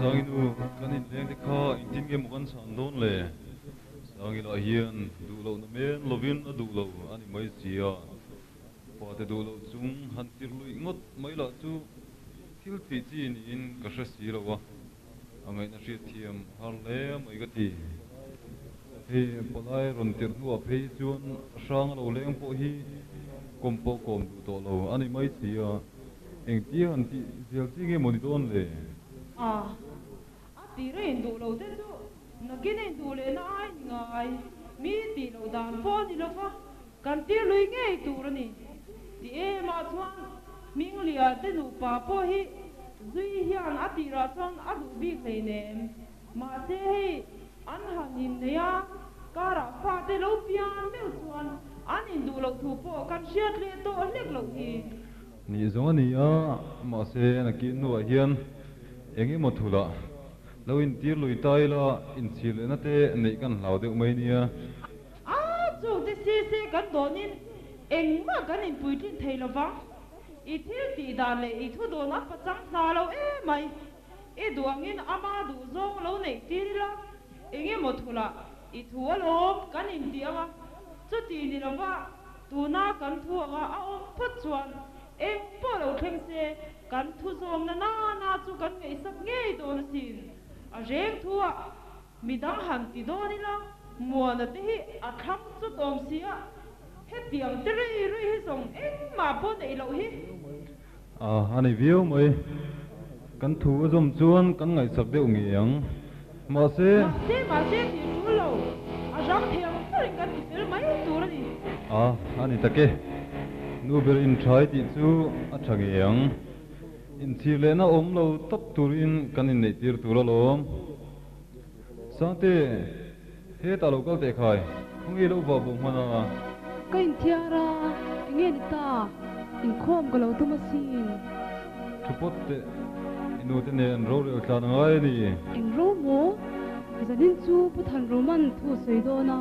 Sanginu, kan inleng te kha engtin nge maw kan chhan dawn le? Sangila hian duh lohna men lovin a duh lo a ni mai si a, fate duh loh chung han tirh luih ngawt mai lah chu thil theih chi niin ka hre si lo a, a ngaihna hriatthiam har hle mai ka ti. Hei palai rawn tirh hnuah phei chuan hrang a lo leng pawh hi kawm pawh kawm duh tawh lo a ni mai si a, engtia han tih zel chi nge maw ni dawn le? A, a tir a induh lo te chu nakin a induh lehna ai ni ngai, mi tih loh dan pawh a ni lo va, kan tir lui ngei tur a ni. Ti em ah chuan Hminglia te nupa pawh hi zui hian a tirah chuan a duh bik hleinem. Mahse hei an han innei a, karah fate lo pian meuh chuan an induh loh thu pawh kan hriat leh tawh hlek loh hi. Nih zawng a ni a, mahse nakin hnuah hian eng emaw thulah lo intir lui ta ila inchhir lehna te neih kan hlau deuh mai nia. A, chungte si se kan dawnin engmah kan inpuitlin thei lovang. I thil tih dan leh i thu dawn a pachang hna lo emai. I duh angin ama duh zawng lo neih tir ila, eng emaw thulah i thu alawm kan intih anga, chuti ni lova tuna kan thu anga a awm phawt chuan eng pawh lo thleng se kan thu zawmna nana chu kan ngaihsak ngei dawn asin. A reng thu ah midang han ti dawn ila Muana te hi a thlang chut awm si a, hetiang te rei rei hi zawng engmah pawh neih loh hi. A, a ni viau mai. Kan thu a zawm chuan kan ngaihsak deuh ngei ang. Mahse. Mahse, mahse tih tul lo. A rang thei ang berin kan ti fel mai tur a ni. A, a ni tak e. Nu ber inthai tih chu a tha ngei ang. Inchhir lehna awm lo tawp turin kan inneih tir tur alawm. Sangte, hetah lo kal teh khai, khawnge lo vah bawh hman a? Ka inthiar a, enge ni ta? Inkhawm ka lo tum asin. Thu pawt teh, i nute nen rorel tlan a ngai a ni. Eng ro maw? Zanin chu Pu Thanruman thu a sawi dawn a,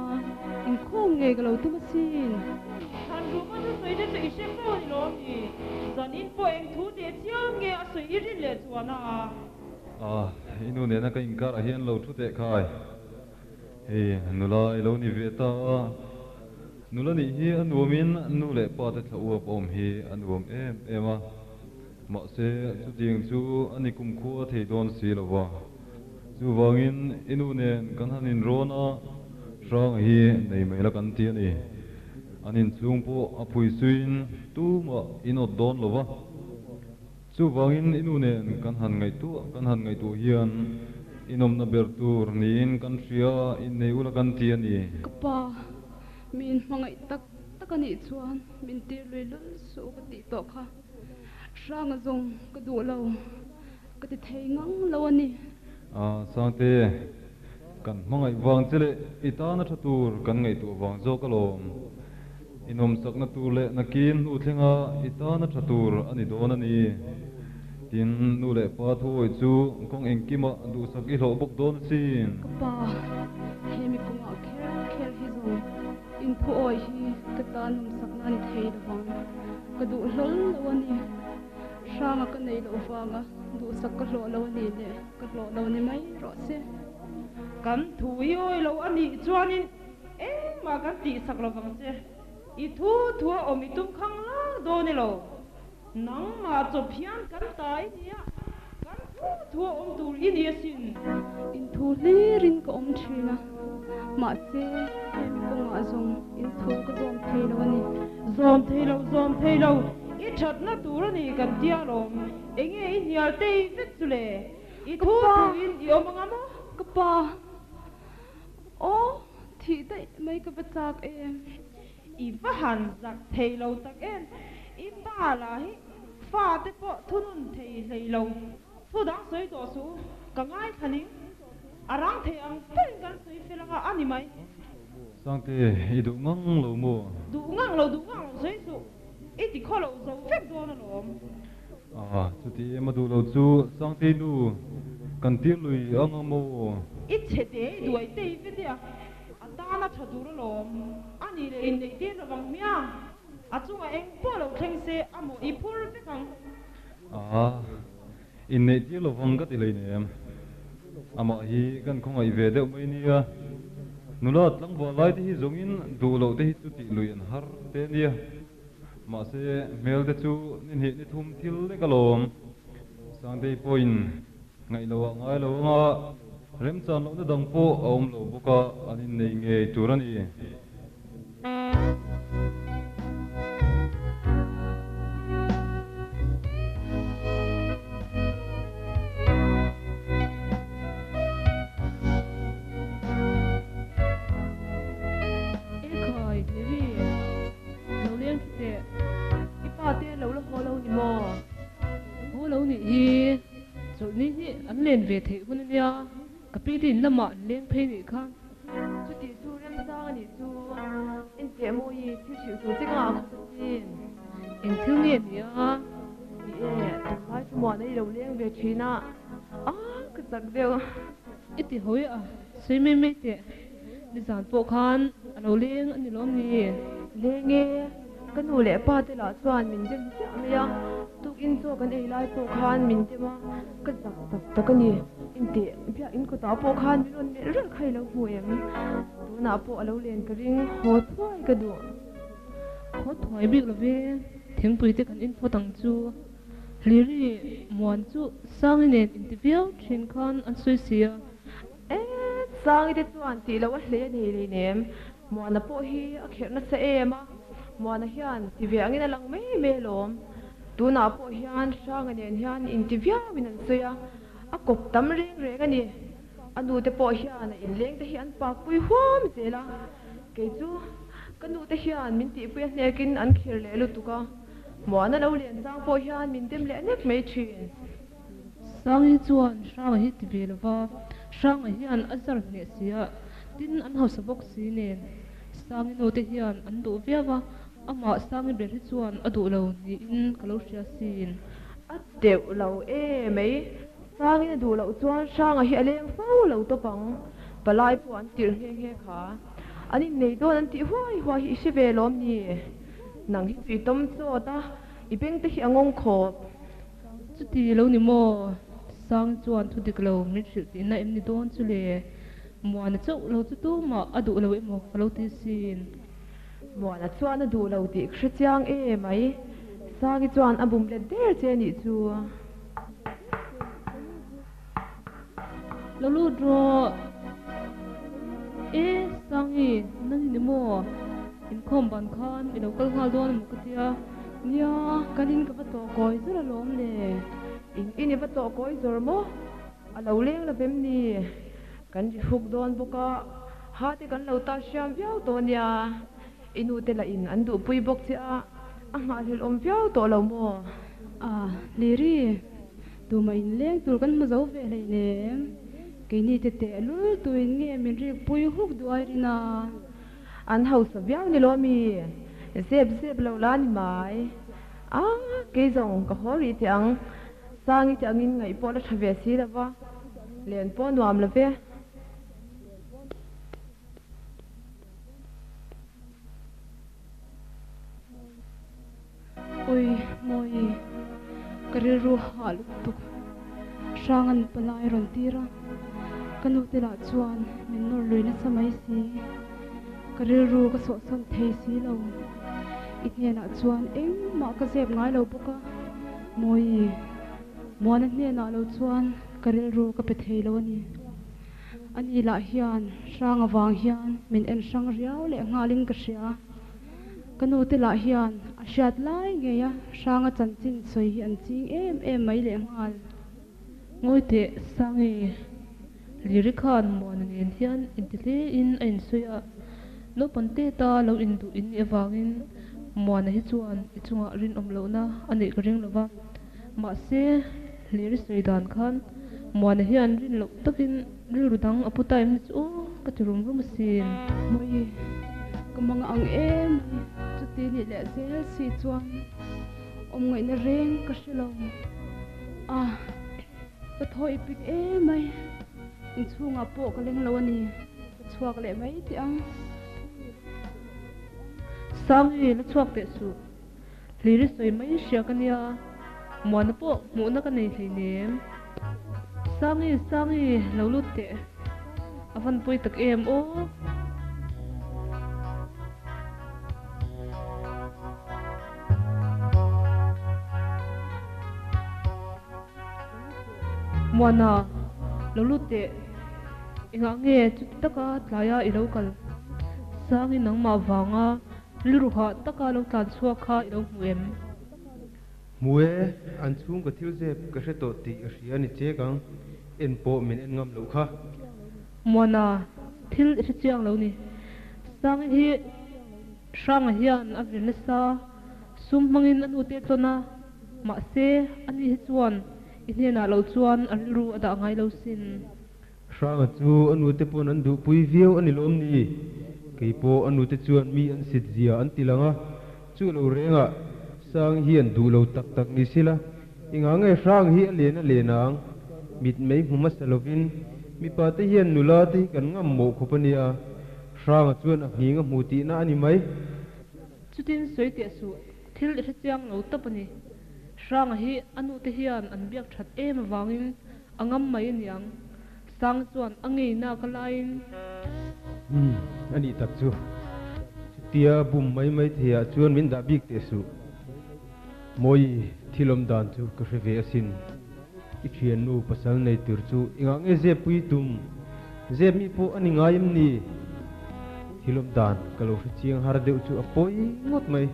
inkhawm ngei ka lo tum asin. Thanruma thu sawi te chu i hre fo a ni lawm ni? Zanin pawh eng thu teh chiang nge a sawi i rin leh chuan a? A, i nu nena ka inkarah hian lo thu teh khai. Hei, nula i lo ni ve ta a. Nula nih hi a nuamin nu leh pa te thla uap a awm hi a nuam em em a. Mahse, chutiang chu a ni kumkhua thei dawn si lo va. Chuvangin i nu nen kan han inrawn a, hrang hi nei mai la kan ti a ni. An inchhung pawh a phuisuiin tumah inawt dawn lo va. Chuvangin i nu nen kan han ngaihtuah kan han ngaihtuah hian inawmna ber tur niin kan hria, innei ula kan ti a ni. Ka pa, min hmangaih tak tak a nih chuan min tir lui lul suh ka tih tawh kha. Hranga zawng ka duh lo, ka ti thei ngang lo a ni. A, Sangte, kan hmangaih vang che leh i tana tha tur kan ngaihtuah vang zawk alawm. Inawmsakna tur leh nakin hnu thlenga i tana tha tur a ni dawn a ni. Tin, nu leh pa thuawi chu kawng engkimah duhsak i hlawh bawk dawn asin. Ka pa, he mi kawngah kher kher hi zawng inthuawi hi ka tan nawmsakna a ni thei lovang. Ka duh hlawl lo a ni. Hranga ka nei loh vanga duhsak ka hlawh lo a ni le, ka hlawh lo ni mai rawh se. Kan thu i awi lo a nih chuanin Engmah kan tihsak lo vang che. I thu thu a awm i tum khang lang dawn i lo. Nangmah chawp hian kan ta i nia, kan thu thu a awm tur i ni asin. In thu hlirin ka awm thin a, mahse hemi kawngah zawng in thu ka zawm thei lo a ni. Zawm thei lo, zawm thei lo, i thatna tur a ni kan tia lawm. Enge i hnial tei vek chu le? I thu thuin i awm anga maw? Ka pa. Aw, thih daih mai ka va chak em. I va han zak thei lo tak em. I pa lah hi fa te pawh thunun thei hlei lo. Thu dang sawi tawh suh u, ka ngaithla ning. A rang thei ang berin kan sawi fel anga a ni mai. Sangte, i duh ngang lo maw? Duh ngang lo, duh ngang lo sawi suh. I ti khaw lo zo vek dawn alawm. A, chuti em a duh lo chu Sangtei nu kan tir lui ang a maw? I chhe te i duai te i vete a, a tan a tha tur alawm. A nih leh inneih tir lovang hmiang. A chungah eng pawh lo thleng se a maw i phur vek ang. A, inneih tir lovang ka ti hlei nem. Amah hi kan khawngaih ve deuh mai nia. Nula tlangval lai te hi zawngin duh loh te hi chu tih lui an har te a nia. Mahse, hmel te chu ni hnih ni thum thil lek alawm. Sangtei pawhin ngaih loh ah ngai lo anga remchan lohna dang pawh a awm lo bawk a, an innei ngei tur a ni. Ekhai, Mary, lo leng thu teh. I pa te lo la haw lo ni maw? Haw lo nih hi, chawlhni hi an len ve theih hun ania. Ka pi te in lamah an leng phei nih kha. Chuti chu remchang a nih chu. Enteh mawi thil hrilh tur che ka ngah khawp asin. Eng thil nge ni a? Ni e, tunlai chu muan a i lo leng ve thin a, a ka chak deuh. I ti hawi a, sawi mai mai teh. Nizan pawh khan a lo leng a ni lawm ni? Leng e, ka nu leh pa te lah chuan min dem chiah mai a, tukin chaw kan ei lai pawh khan min dem a, ka zak tak tak a ni. Intih biak in kawtah pawh khan min rawn melh reng kha i lo hmu em? Tunah pawh a lo len ka ring, haw thuai ka duh. Haw thuai bik lo ve, thingpui te kan infawt ang chu. Hliri muan chu Sangi nen inti viau thin khan an sawi si a. E, Sangi te chuan tih loh a hlei a nei lei nem. Muana pawh hi a kherh nasa em a, Muana hian ti ve angin a lang mai mai alawm. Tunah pawh hian Hranga nen hian inti viauin an sawi a, a kawp tam reng reng a ni. A nute pawh hian a inleng te hi an pakpui huam zel a, kei chu ka nute hian min tihpui a hnekin an khir leh lutuk a, Muana lo lian chang pawh hian min dem leh nek mai thin. Sangi chuan Hranga hi ti ve lova, Hranga hian a zar hneh si a, tin an hausa bawk si nen Sangi nute hian an duh viau a, amah Sangi ber hi chuan a duh lo niin ka lo hria sin. A teuh lo e mai, Sangin a duh loh chuan Hranga hi a leng fo lo tawp ang, palai pawh an tirh nghe nghe kha. An innei dawn an tih huai huai hi i hre ve lawm ni? Nang hi chu i tawm chawt a, i beng te hi a ngawng khawp. Chuti lo ni maw? Sang chuan thu dik lo min hrilh tihna em ni dawn chu le? Muana chauh lo chu tumah a duh lo emaw ka lo ti sin. Muana chuan a duh lo tih ka hre chiang e mai. Sangi chuan a bum let der che nih chu. Lo lut rawh. E, Sangi, nang i ni maw? Inkhawm ban khan i lo kal nghal dawn emaw ka tia. Nia, kan in ka va tawh kawi zawr alawm le. In in i va tawh kawi zawr maw? A lo leng lo vem ni? Kan ri huk dawn bawk a, ha te kan lo ta hriam viau tawh nia. I nu te lah in an duhpui bawk che a, a nghahhlelh awm viau tawh lo maw? A, Liri, tumah in leng tur kan hmu zo ve hleinem. Keini te tehlul tuin nge min rikpui huk duh ai rin a? An hausa viau ni lo mi? Zep zep lo la ni mai. A, kei zawng ka haw rih teh ang. Sangi te angin ngaih pawh la tha ve si lo va, len pawh nuam lo ve. Ui, Mawi, ka rilru hah lutuk. Hranga'n palai rawn tir a, ka nute lah chuan min nawr lui nasa mai si. Ka rilru ka sawhsawn thei si lo. I hnenah chuan engmah ka zep ngai lo bawk a, Mawi, Muana hnenah lo chuan ka rilru ka pe thei lo a ni. Ani lah hian hrang avang hian min en hrang riau leh nghalin ka hria. Ka nute lah hian a hriat lai ngei a hranga chanchin sawi hi an ching em em mai leh nghal. Ngawi teh Sangi, Liri khan Muana nen hian inti hlein a insawi a, naupang te ta lo induh in nih avangin Muana hi chuan i chungah rinawm lohna a neih ka ring lo va, mahse Liri sawi dan khan Muana hian rin loh takin rilru dang a pu ta em ni chu aw ka ti rum rum asin. Mawi, ka mang ang em mai, chuti nih leh zel si chuan awm ngaihna reng ka hre lo. A, ka thaw i pik em mai, inchhungah pawh ka leng lo a ni, ka chhuak leh mai teh ang. Sangi, la chhuak teh suh. Hliri sawi mai hria ka nia, Muana pawh hmuhna ka nei hleinem. Sangi, Sangi, lo lut teh. A van pawi tak em aw. Muana, lo lut teh. Engah nge chuti taka tlaia i lo kal? Sangi nangmah vanga rilru hah taka lo tlan chhuak kha i lo hmu em? Hmu e, an chhung ka thil zep ka hre tawh tih ka hria a ni chek ang, en pawh min en ngam loh kha. Muana, thil i hre chiang lo ni. Sangi hi Hranga hian a vir nasa, sum hmangin a nute a tlawn a, mahse ani hi chuan i hnenah lo chuan a rilru a dah ngai lo sin. Hranga chu a nute pawn an duhpui viau a ni lawm ni? Kei pawh a nute chuan mi an sit zia an ti lang a, chu lo rengah Sang hian duh lo tak tak ni sila, engah nge Hrang hi a len a len ang? Mit mei hmu hmasa lovin mipa te hian nula te hi kan ngam mawh khawp a nia, Hranga chuan a nghing a hmu tihna a ni mai. Chutin sawi teh suh, thil i hrechiang lo tawp a ni. Hranga hi a nute hian an biak that em avangin A ngam mai a niang. Sang chuan a ngei nak a laiin. Umm, a nih tak chu. Chutia bum mai mai theiah chuan min dah bik teh suh. Mawi, thil awm dan chu ka hre ve asin. I thiannu pasal nei tur chu engah nge zep pui tum? Zep mi pawh a ni ngai em ni? Thil awm dan ka lo hre chiang har deuh chu a pawi ngawt mai.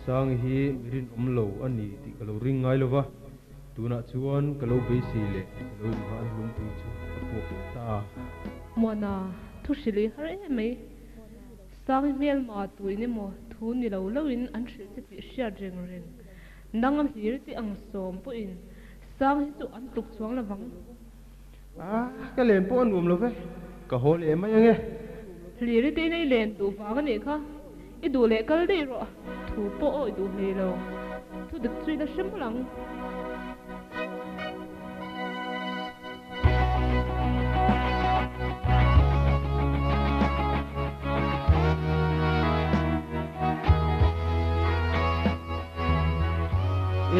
Sangi hi mi rinawm lo a ni tih ka lo ring ngai lo va. Tunah chuan ka lo beisei leh ka lo inhah lungpui chu a puak leh ta. Muana, thu hrilh i har em mai. Sangi hmelma tu in emaw thu ni lo loin an hrilh che tih hriat reng reng. Nang a hlir tih ang sawm pawhin Sangi chu an tluk chuang lo vang. A, ka len pawh a nuam lo ve, ka haw leh mai ange. Hlir i tein a i len duh vang a nih kha, i duh leh kal daih rawh, thu pawh awi duh hlei lo, thu dik chu i la hre mawlh ang.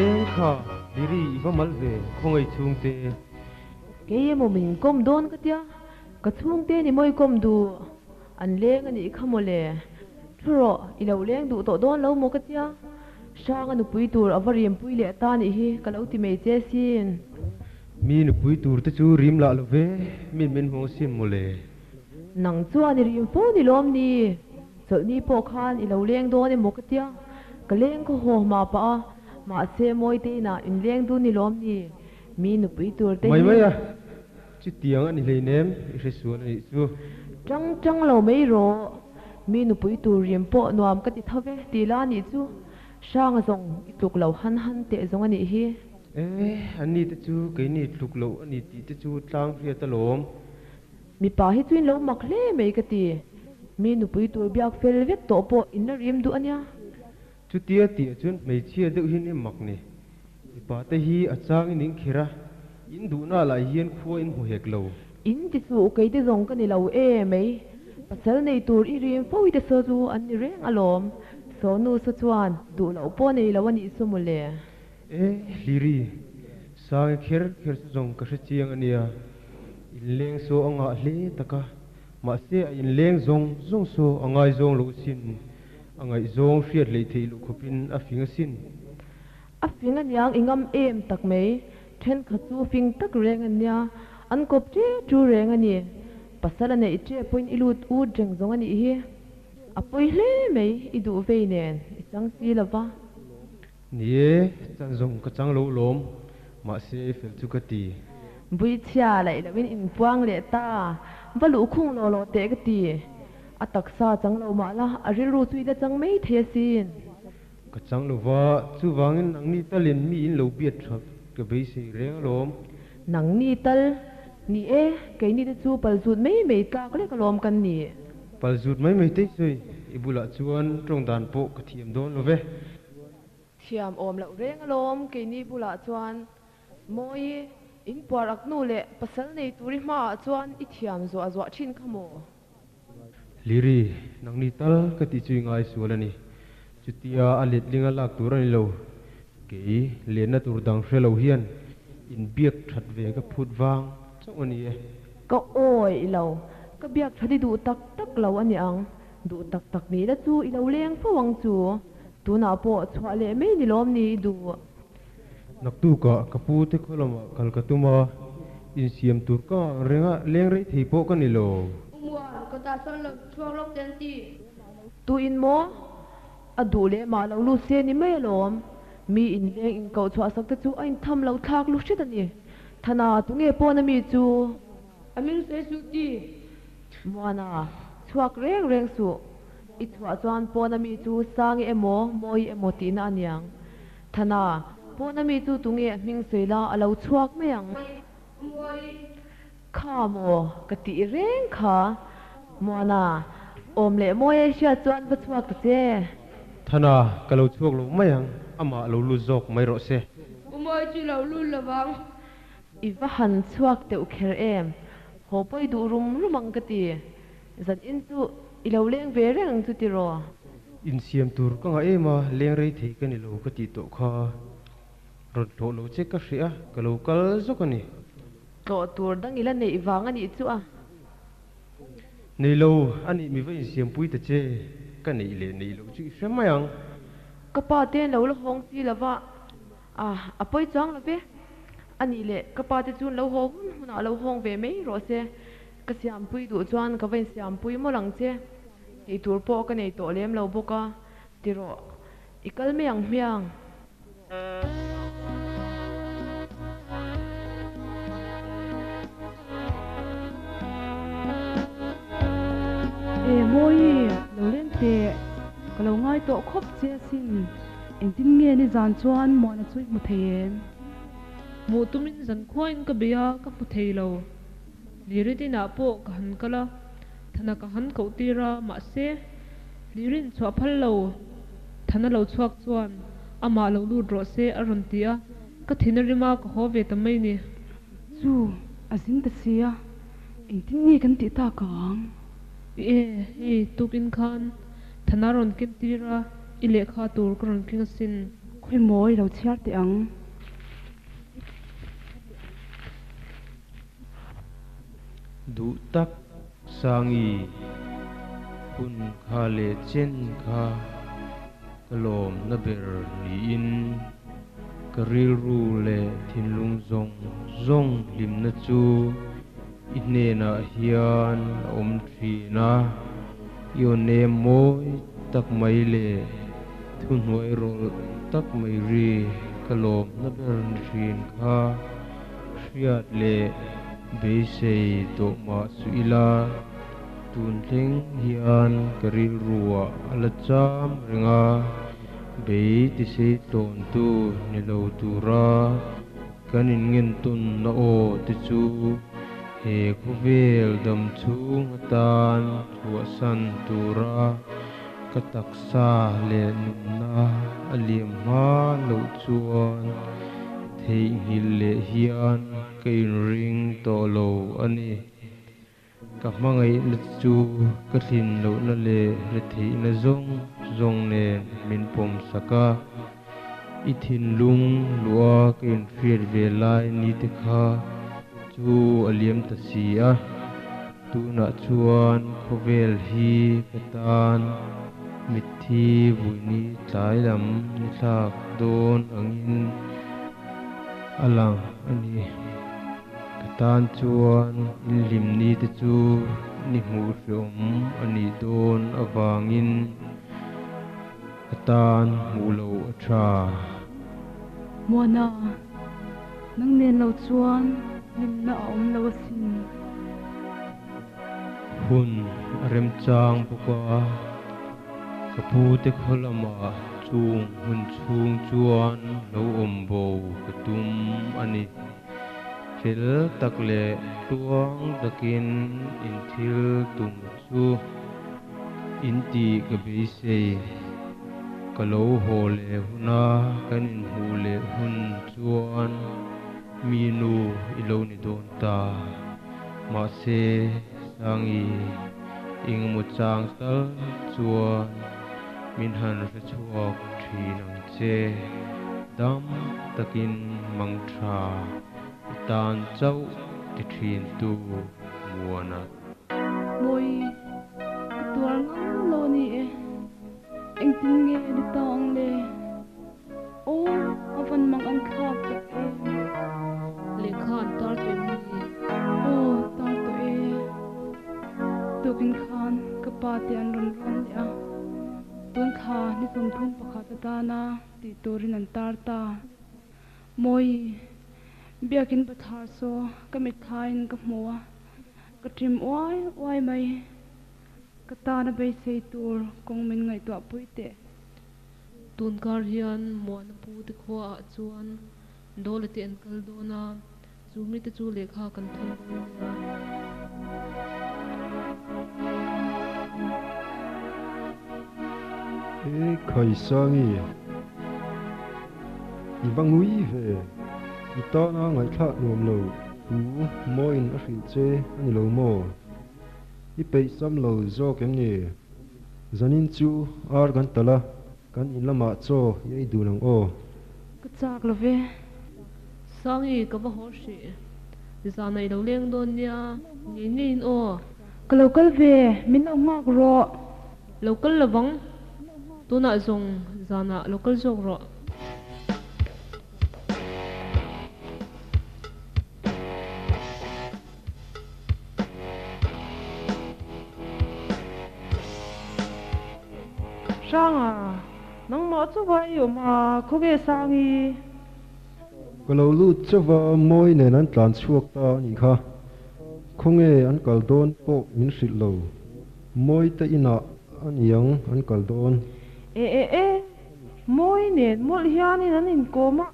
E kha, Liri i va mal ve, khawngaih chhungte. Kei emaw min kawm dawn ka tia, ka chhungte ni mawi kawm duh an leng a nih kha mawle. Thu rawh, i lo leng duh tawh dawn lo maw ka tia, Hranga nupui tur a va rimpui leh ta nih hi ka lo ti mai che sin. Mi nupui tur te chu rim lah lo ve, min min hmang sin mawle. Nang chuan i rim fo ni lawm ni? Chawlhni pawh khan i lo leng dawn emaw ka tia, ka leng khaw haw hma pah a, mahse Mawiteina in leng dun ni lawm ni? Mi nupui tur te hi. Mai mai a, chutiang a ni hleinem, i hre sual a nih chu. Tang tang lo mai rawh, mi nupui tur rim pawh nuam ka ti tho ve tih la nih chu, Hranga zawng i tluk lo han han teh zawng a nih hi. E, an ni te chu keini tluk loh a ni tih te chu tlang hriat alawm. Mipa hi chu in lo mak hle mai ka ti, mi nupui tur biak fel vek tawh pawh in la rim duh a nia. Chutia tih chuan hmeichhia deuh hian i mak ni. Mipa te hi a changin in kher a, in duhna lah hian khua in hmu hek lo. In ti suh, kei te zawng ka ni lo e mai. Pasal nei tur i rim fo i te saw chu an ni reng alawm. Sawnu saw chuan duh loh pawh nei lo a nih chu mawle. E Hliri, Sangi kher kher chu zawng ka hre chiang a nia. Inleng saw a ngah hle tak a, mahse a inleng zawng zawng saw a ngaizawng lo sin. A ngaihzawng hriat leh theih loh khawpin a fing asin. A fing aniang i ngam em tak mai. Thenkhat chu fing tak reng an nia, an kawp che chu reng a ni. Pasal a neih che pawhin i lut ut reng zawng a nih hi. A pawi hle mai, i duh vei nen i chang si lo va. Ni e, chan zawng ka chang lo lawm, mahse fel chu ka ti. Buichhia laih lohin inpuang leh ta, va luhkhung law law teh ka ti. A taksa chang lo mah la, a rilru chu i la chang mai thei asin. Ka chang lo va, chuvangin nangni talin mi in lo biat tha ka beisei reng alawm. Nangni tal? Ni e, keini te chu palzut mai mai tlak lek alawm kan ni. Palzut mai mai te sawi, i bulah chuan tawng dan pawh ka thiam dawn lo ve. Thiam awm loh reng alawm keini bulah chuan. Mawi, in puar ak nu leh pasal nei tur i hmaah chuan i thiam zuah zuah thin kha maw? Liri, nangni tal ka tih chu i ngai sual a ni. Chutia a letlinga lak tur a ni lo. Kei, lenna tur dang hre lo hian Inbiak that ve ka phut vang chauh a ni e. Ka awih lo. Ka biak that i duh tak tak lo a ni ang. Duh tak tak ni la chu i lo leng fo ang chu. Tunah pawh chhuah leh mai ni lawm ni i duh. Naktukah ka pu te khaw lamah kal ka tum a, insiam tur ka ngah reng a, leng rei thei pawh ka ni lo. U Muan, ka tah sawn lo chhuak lawk te an ti. Tu in maw? A duh leh mah lo lut se ni mai alawm. Mi inleng inkoh chhuah sak te chu a intham lo thlak lu hret a ni. Thana, tunge pawn a mi chu? A hming sawi suh ti. Muana, chhuak reng reng suh. I chhuah chuan pawn a mi chu Sangi emaw, Mawi emaw tihna a niang. Thana, pawn a mi chu tunge a hming sawi la a lo chhuak mai ang. Mawi. Kha maw, ka tih reng kha. Muana, awm leh mawi a i hriat chuan va chhuak ta che. Thana, ka lo chhuak lo mai ang, amah lo lut zawk mai rawh se. U Mawi chu lo lut lo vang. I va han chhuak teuh kher em? Haw pawi duh rum rum ang ka ti. Zan in chu i lo leng ve reng ang chu tiraw? Insiam tur ka ngah em a, leng rei thei ka ni lo ka tih tawh kha. Rawn tlawh lo che ka hreh a, ka lo kal zawk a ni. Tlawh tur dang i la neih vang a nih chu a. Nei lo, a nih mi va insiampui ta che, ka neih leh neih loh chu i hre mai ang. Ka pa te an lo la hawng si lo va, a, a pawi chuang lo ve. A nih leh ka pa te chu an lo haw hun hunah lo hawng ve mai rawh se. Ka siampui duh chuan ka va insiampui mawlh ang che. Tih tur pawh ka nei tawh lem lo bawk a, ti rawh, i kal mai ang hmiang. E Mawi, lo leng teh, ka lo ngai tawh khawp che asin. Engtin nge nizan chuan Muana chu i hmu thei em? Hmuh tumin zankhuain ka bei a, ka hmu thei lo. Liridinah pawh ka han kal a, Thana ka han koh tir a, mahse, Lirin chhuah phal lo. Thana lo chhuak chuan, Amah lo lut rawh se, a rawn ti a, ka thin a rim a, ka haw ve ta mai ni. Chu, a zin ta si a, engtin nge kan tih tak ang? I e, hei, tukin khan Thana rawn ken tir a, i lehkha tur ka rawn keng asin. Khawi maw i lo chhiar teh ang? Duh tak Sangi, hun kha leh chen kha ka lawmna ber niin ka rilru leh thinlung zawng zawng hlimna chu i hnenah hian a awm thin a, i aw nem mawi tak mai leh thuhnuai rawlh tak mai ri ka lawmna ber ni thin kha. Hriat leh beisei tawh mah suh ila, tun thleng hian ka rilruah a la cham reng a, bei tisei tlawntu ni lo tura kan inngen tawnna aw te chu he khawvel dam chhung atan chhuahsan tura ka taksa leh nunna a liam hma loh chuan Theihnghilh leh hian ka inring tawh lo a ni. Ka hmangaihna chu ka thlin lohna leh retheihna zawng zawng nen min pawm sak a. I thinlung luha ka inhriat ve lai ni te kha chu a liam ta si a. Tunah chuan khawvel hi ka tan mitthi vuini tlai lam ni thlak dawn angin a lang a ni. Ka tan chuan inhlimni te chu ni hmuh hreawm a nih dawn avangin ka tan hmuh loh a tha. Muana, nang nen lo chuan hlimna a awm lo asin. Hun a remchang bawk a, ka pu te khaw lamah chung hun chhung chuan lo awm bo ka tum a ni. Fel tak leh tluang takin in thil tum chu. In tih ka beisei. Ka lo haw leh huna kan inhmuh leh hun chuan mi nu i lo ni dawn ta. Mahse, Sangi engemaw chang tal chuan min han hre chhuak thin ang che. Dam takin mang tha. tan chauh ti thin tu Muana. Mawi, ka tuar ngang lo a ni e. Engtin nge ni ta ang le? Aw, a van mang ang thlak tak em. Lehkha an tar tawh em ni? Aw, tar tawh e. Tukin khan ka pa te an rawn rawn leh a, tun thla ni 31 atana tih turin an tar ta. Mawi, biakin bathlar saw ka mitthlain ka hmu a, ka ṭim uai uai mai. Ka tana beisei tur kawng min ngaihtuah pui teh. Tun kar hian Muana pu te khua ah chuan Dawla te an kal dawn a, chu mite chu lehkha kan thawn dawn nia. E Khaisangi, i va ngui ve, i tana ngaihthlak nuam lo thu mawiin a hrilh che a ni lo maw? I peih sam lo zawk em ni? Zanin chu ar kan talh a, kan in lamah chaw i ei dun ang aw. Ka chak lo ve. Sangi, ka va haw hrih. Zana i lo leng dawn nia, ngei ngeiin aw. Ka lo kal ve, min lo nghak rawh. Lo kal lovang, tunah zawng zanah lo kal zawk rawh. Hranga, nangmah chu va i awm a, khawge Sangi? Ka lo lut chauh a, Mawi nen an tlan chhuak ta a nih kha. Khawnge an kal dawn pawh min hrilh lo. Mawi te inah a niang an kal dawn. E e e, Mawi nen mawlh hianin an inkawm a,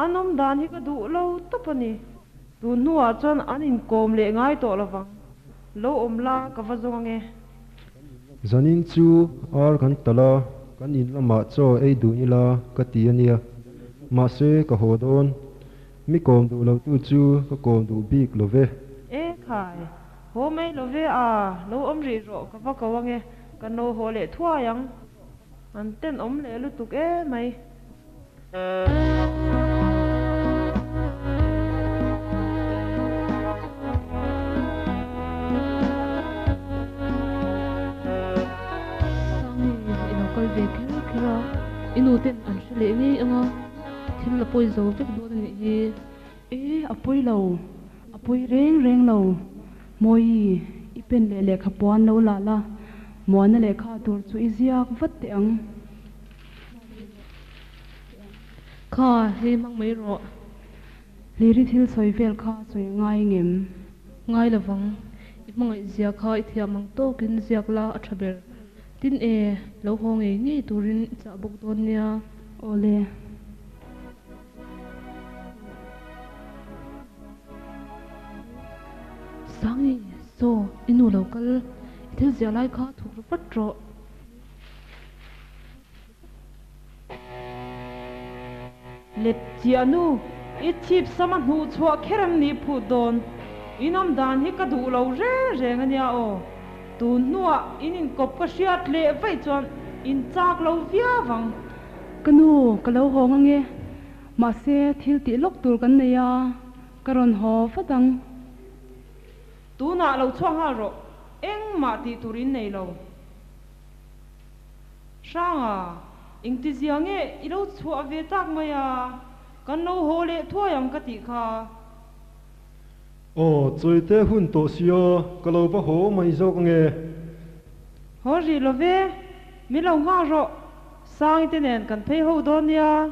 an awm dan hi ka duh lo tawp a ni. Tun hnuah chuan an inkawm leh ngai tawh lovang. Lo awm la ka va zawng ange. Zanin chu ar kan talh a, kan in lamah chaw ei dun ila ka ti a nia. Mahse ka haw dawn. Mi kawm duh lo tu chu ka kawm duh bik lo ve. E khai, haw mai lo ve a, lo awm rih rawh ka va ko ange, kan lo haw leh thuai ang. An tenawm leh lutuk emai. Sangi, i lo kal ve kher kher a, i nu ten an hre leh ngei ang a, thil a pawi zo vek dawn a nih hi. E, a pawi lo, a pawi reng reng lo. Mawi, i pen leh lehkha puan lo la la, muana lehkha tur chu i ziak vat teh ang. Kha, hei hmang mai rawh. Hliri thil sawi vel kha sawi ngai ngem? Ngai lovang. I hmangaih zia kha i thiam ang tawkin ziak la a tha ber. Tin e, lo haw ngei ngei turin i chah bawk dawn nia. Awle. Sangi, saw, i nu lo kal. I thil ziah lai kha thuk ru vat rawh. Lep chiah nu, i chhip sama hnuh chhuah kher em ni phut dawn? In awm dan hi ka duh lo reng reng a nia aw. Tun hnuah in inkawp ka hriat leh vaih chuan in chak lo viau ang. Ka nu, ka lo hawng ange. Mahse, thil tih lawk tur kan nei a, ka rawn haw vat ang. Tunah lo chhuak nghal rawh, engmah tih tur in nei lo. Hranga, engtizia nge i lo chhuah ve tak mai a, kan lo haw leh thuai ang ka tih kha. Aw, chawite hun tawh sia, ka lo va haw mai zawk ange. Haw rih lo ve, min lo nghak rawh, Sangi te nen kan phei ho dawn nia.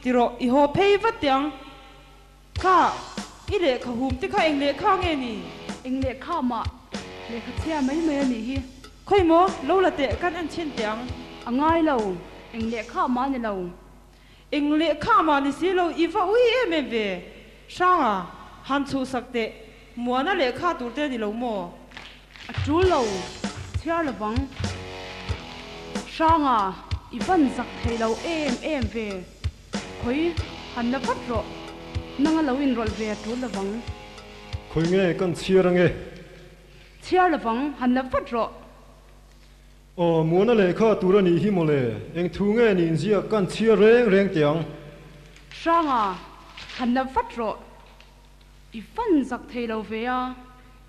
Ti rawh, i haw phei vat teh ang. Kha, i lehkha hum te kha eng lehkha nge ni? Eng lehkha mah, lehkha chhia mai mai a nih hi. Khawi maw, lo la teh, kan en chhin teh ang. A ngai lo, eng lehkha mah ni lo. Eng lehkha mah ni si lo, i va ui em em ve. Hranga, han chhuhsak teh, Muana lehkha tur te a ni lo maw? A tul lo, chhiar lovang. Hranga, i van zak thei lo em em ve. Khawi, han la vat rawh. Nanga lo inrawlh ve a tul lovang. Khawi nge kan chhiar ange? Chhiar lovang, han la vat rawh. Aw, Muana lehkha tur a nih hi mawle. Eng thu nge niin ziak kan chhiar reng reng teh ang. Hranga, han la vat rawh. I van zak thei lo ve a,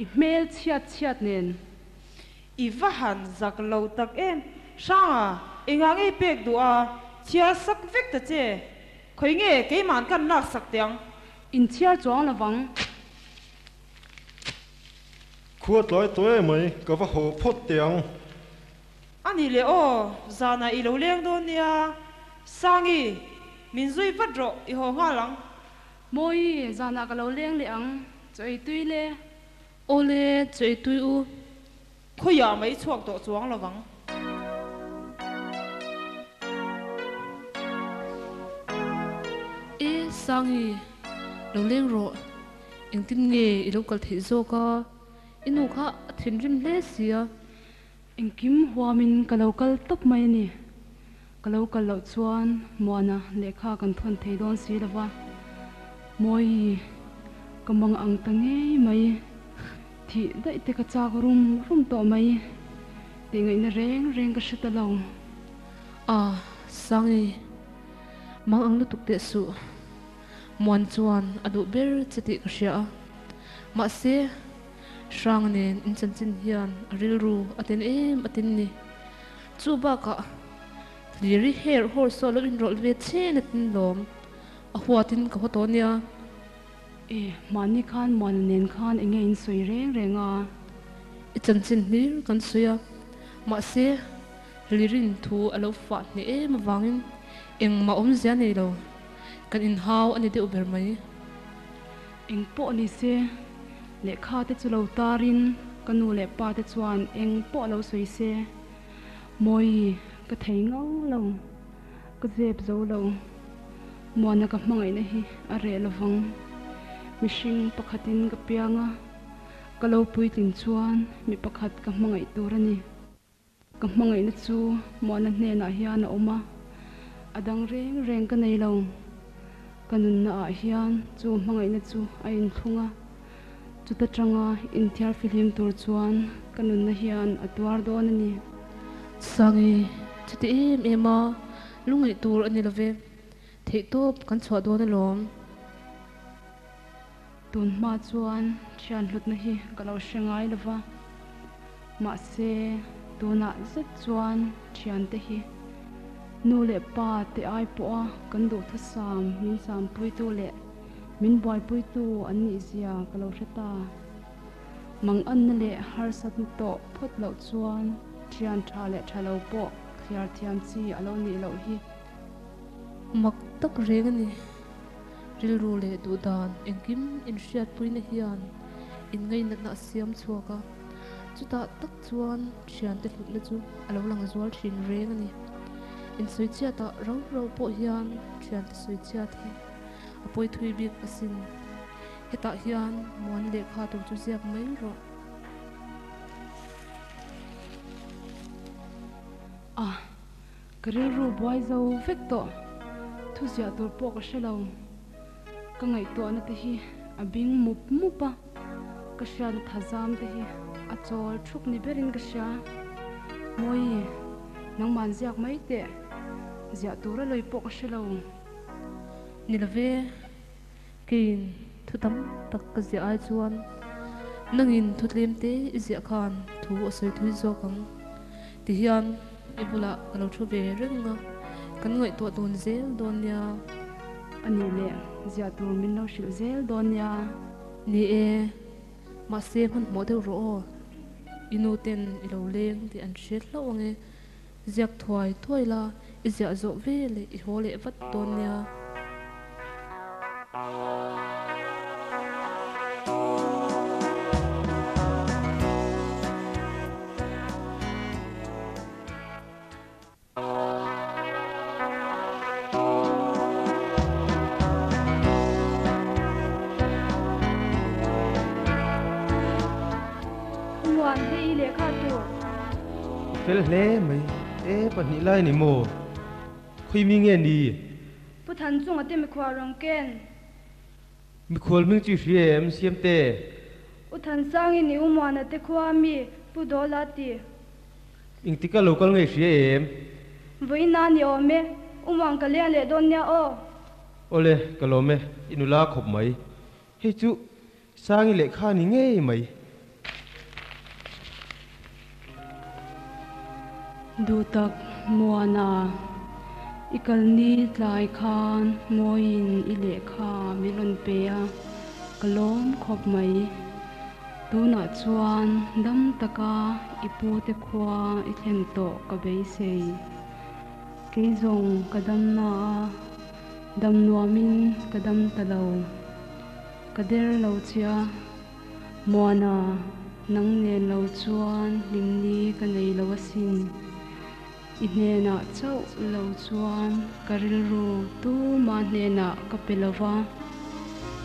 i hmel chhiat chhiat nen. I va han zak lo tak em! Hranga, engah nge i pek duh a? Chhiar sak vek ta che. Khawi nge keimahn kan lak sak teh ang? In chhiar chuang lovang. Khua tlai tawh em mai, ka va haw phawt teh ang. A nih leh aw, zanah i lo leng dawn nia. Sangi, min zui vat rawh, i haw nghal ang. Mawi, zanah ka lo leng leh ang, chaw ei tui le. Awle, chaw ei tui u. Khawiah mai chhuak tawh chuang lo vang. E, Sangi, lo leng rawh. Engtin nge i lo kal theih zawk a? I nu kha a thinrim hle sia. Engkim huamin ka lo kal tawp mai a ni. Ka lo kal loh chuan Muana lehkha kan thawn thei dawn si lo va. Mawi, ka mang ang ta ngei mai. Thih daih te ka chak rum rum tawh mai. Tih ngaihna reng reng ka hre ta lo. A, Sangi, mang ang lutuk teh suh. Muan chuan a duh ber che tih ka hria a. Mahse. Hrang nen in chanchin hian a rilru a ten em a tin ni. Chu bakah Hliri her hawr saw lo inrawlh ve chen a tin lawm. A huatin ka haw tawh nia. E, mahni khan Muana nen khan enge in sawi reng reng a? I chanchin hlir kan sawi a, mahse Hlirin thu a lo fah hneh em avangin engmah awmzia nei lo. Kan inhau a ni deuh ber mai. Eng pawh ni se, lehkha te chu lo tarin ka nu leh pa te chuan eng pawh lo sawi se, Mawi ka thei ngang lo, ka zep zo lo, Muana ka hmangaihna hi a reh lovang. Mihring pakhatin ka piang a, ka lo puitlin chuan mi pakhat ka hmangaih tur a ni. Ka hmangaihna chu Muana hnenah hian a awm a, a dang reng reng ka nei lo. Ka nunna ah hian chu hmangaihna chu a inthlung a, chuta tanga inthiar fihlim tur chuan ka nunna hian a tuar dawn a ni. Sangi, chuti em em a, lungngaih tur a ni love, theihtawp kan chhuah dawn alawm. Tun hma chuan thian hlutna hi ka lo hre ngai lo va, mahse tunah zet chuan thiante hi nu leh pa te ai pawha kan duhthusam min sampuitu leh min buaipuitu an nih zia ka lo hre ta. Manganna leh harsatna tawh phawt loh chuan thian tha leh tha lo pawh thliar thiam chi a lo nih loh hi. Mak tak reng a ni. Rilru leh duhdan engkim inhriatpuina hian inngainatna a siam chhuak a, chutah tak chuan thiante hlutna chu a lo lang zual thin reng a ni. Insawichhiatah rau rau pawh hian thiante sawichhiat hi a pawi thui bik asin. Hetah hian muan lehkha tur chu ziak mai rawh. A. Ka rilru buai zo vek tawh, thu ziah tur pawh ka hre lo. Ka ngaihtuahna te hi a bing mup mup a, ka hriatna thazam te hi a chawl thup ni berin ka hria. Mawi, nangman ziak mai teh, ziah tura lawi pawh ka hre lo. Ni love, keiin thu tam tak ka ziah ai chuan nangin thu tlem te i ziah khan thu a sawi thui zawk ang tihian i bulah ka lo thu ve reng a, kan ngaihtuah dawn zel dawn nia. A nih leh ziah tur min lo hrilh zel dawn nia. Ni e, mahse hmanhmawh deuh rawh aw, i nu ten i lo leng tih an hriat hlauh ang e. Ziak thuai thuai la, i ziah zawh ve leh i haw leh vat dawn nia. Muan, hei i lehkha tur. Fel hle mai e pahnih lai ni maw? Khawi mi nge ni? Pu Thanchunga te mikhual rawn ken. Mikhual hming chu i hria em Siamte? U Thansangin i U Muana te khua mi Pu Dawla ti. Engtika lo kal nge i hria em? Vawiin a ni awm e, U Muan ka leng leh dawn nia aw. Awle, ka lawm e, i nula khawp mai. Hei chu. Sangi lehkha ni ngei mai. Duhtak Muana, i kalni tlai khan Mawiin i lehkha min rawn pe a, ka lawm khawp mai. Tunah chuan dam taka i pute khua i thlen tawh ka beisei. Kei zawng ka dam na a, dam nuamin ka dam ta lo. Ka der lo che a, Muana, nang nen lo chuan hlimni ka nei lo asin. I hnenah chauh lo chuan ka rilru tuma hnenah ka pe lo va,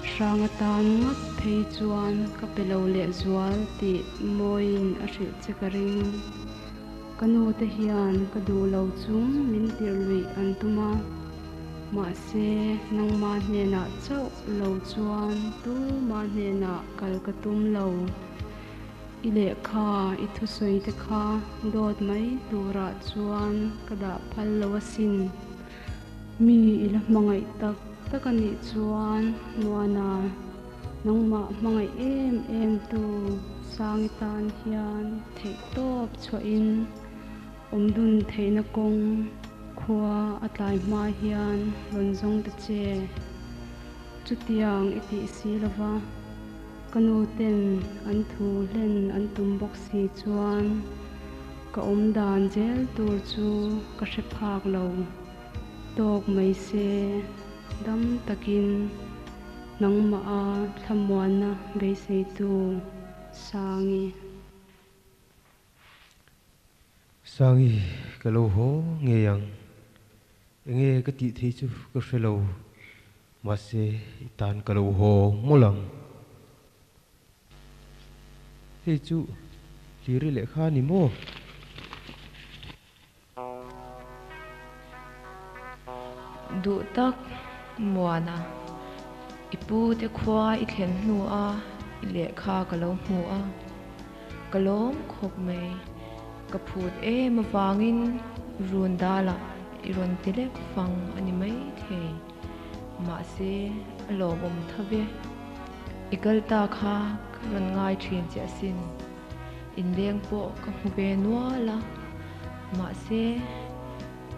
hrang atan ngawt phei chuan ka pe lo lehzual tih Mawiin a hrilh che ka ring. Ka nu te hian ka duh lo chung min tirh luih an tum a, mahse nangma hnenah chauh lo chuan tuma hnenah kal ka tum lo. I lehkha, i thusawi te kha dawt mai turah chuan ka dah phal lo asin. Mi i la hmangaih tak tak a nih chuan Muana, nangmah hmangaih em em tu Sangi tan hian theihtawp chhuahin awm dun theihna kawng khua a tlai hma hian rawn zawng ta che. Chutiang i tih si lova. Ka nu ten an thu hlen an tum bawk si chuan ka awm dan zel tur chu ka hre phak lo tawk mai se, dam takin nangmah a thlamuanna beiseitu Sangi. Sangi, ka lo haw ngei ang. Enge ka tih theih chu ka hre lo, mahse i tan ka lo haw mawlh ang. Hei chu Hliri lehkha a ni maw? Duh tak Muana, i pu te khua i thlen hnu a i lehkha ka lo hmu a, ka lawm khawp mai. Ka phut em avangin run dalah i rawn ti lek fang a ni mai thei. Mahse, a lawmawm tho ve. I kal ta kha ka rawn ngai thin che asin. Inleng pawh ka hmu ve nual a, mahse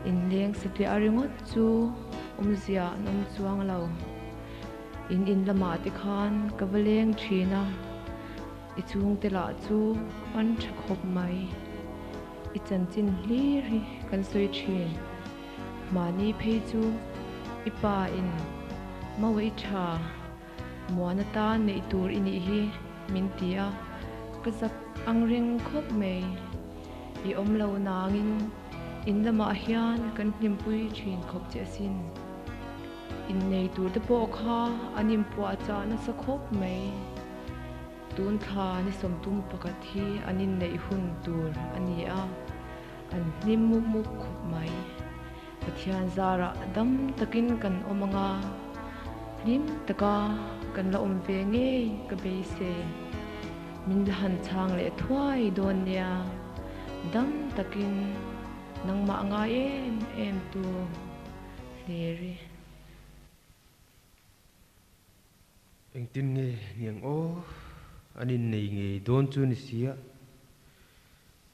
inleng satliah ringawt chu awmzia an awm chuang lo. In in lamah te khan ka va leng thin a, i chhungte lah chu an tha khawp mai. I chanchin hlir hi kan sawi thin. Mahni phei chu i pa in Mawei tha Muana tan neih tur i nih hi min ti a, ka zak ang reng khawp mai. I awm lo nangin in lamah hian kan hlimpui thin khawp che asin. Innei tur te pawh kha an inpuahchah nasa khawp mai. Tun thla ni sawmtum pakhat hi an inneih hun tur a ni a, an hlim mup mup khawp mai. Pathian zarah dam takin kan awm ang a, hlim taka kan la awm ve ngei ka beisei. Min la han chhang leh thuai dawn nia, dam takin nangmah ngai em em tu Hleri. Engtin nge niang aw, an innei ngei dawn chu ni sia.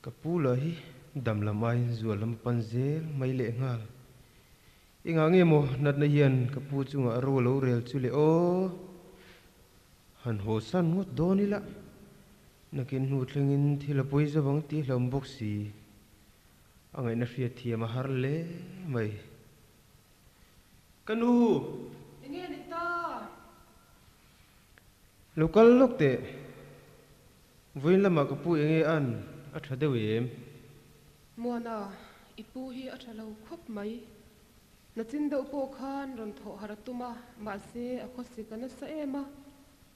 Ka pu lah hi dam lam aiin zual lam a pan zel mai leh nghal. Engah nge maw natna hian ka pu chungah ro a lo rel chu le aw? Han haw san ngawt dawn ila, nakin hnu thlengin thil a pawi zo ang tih hlauhawm bawk si. A ngaihna hriat thiam a har hle mai. Ka nu! Enge ni ta? Lo kal lawk teh. Vawiin lamah ka pu enge an a tha deuh em? Muana, i pu hi a tha lo khawp mai. Nachin deuh pawh khan rawn thawh harh a tum a, mahse a khawsik a nasa em a,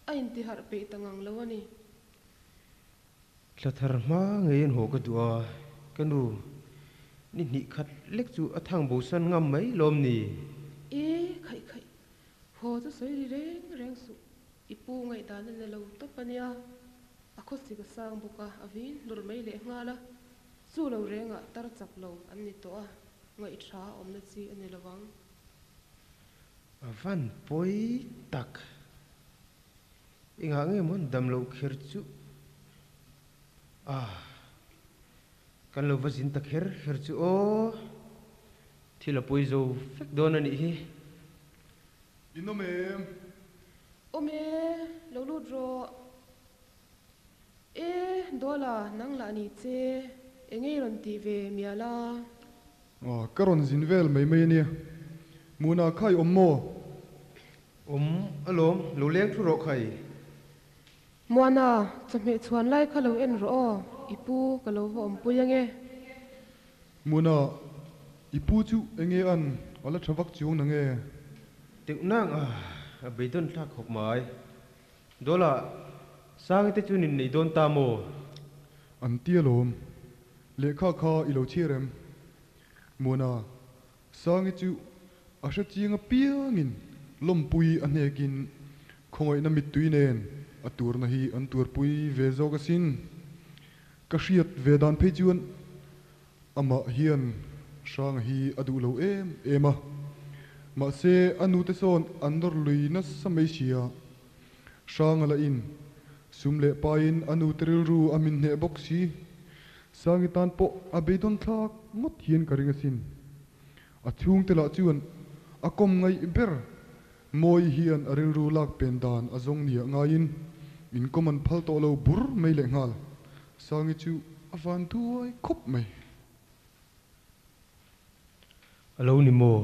a intiharh peih ta ngang lo a ni. Thla thar hma ngeiin haw ka duh a, ka nu, ni hnih khat lek chu a thang bosan ngam mai lawm ni? E, khaih khaih, haw chu sawi ri reng reng suh, i pu ngaihdan a ni lo tawp a nia. A khawsik a sang bawk a, a vin hlur mai leh nghal a, chu lo rengah tar chak lo an ni tawh a, ngaihṭha awmna chi a ni lo ang. A van pawi tak. Engah nge maw an dam loh kher chu? Ah, kan lo va zin ta kher kher chu aw. Thil a pawi zo vek dawn a nih hi. In awm em? Awm e, lo lut rawh. E, Dawla, nang lah ni che, eng ei rawn tih ve mial a? Aw, ka rawn zin vel mai mai a nia. Muna kha i awm maw? Awm alawm, lo leng thu rawh khai. Muana, chawhmeh chhuan lai kha lo en rawh aw, i pu ka lo va awmpui ange. Muana, i pu chu enge an a la tha vak chuang na nge? Teuh nang a, a beidawn thlak khawp mai. Dawla, Sangi te chu nin nei dawn ta maw? An ti alawm. Lehkha kha i lo chhiar em? Muana, Sangi chu a hre chiang apiangin lawmpui a hnekin khawngaihna mittui nen a turna hi an tuarpui ve zawk asin. Ka hriat ve dan phei chuan amah hian Hranga hi a duh lo em em a, mahse a nute sawn an nawr lui nasa mai sia. Hranga lah in sum leh pain a nute rilru a min hneh bawk si. Sangi tan pawh a beidawn thlak ngawt hian ka ring asin. A chhungte lah chuan a kawm ngaih ber Mawi hian a rilru lak pen dan a zawng nia ngaiin inkawm an phal tawh lo bur mai lehnghal. Sangi chu a van duai khawp mai. A lo ni maw?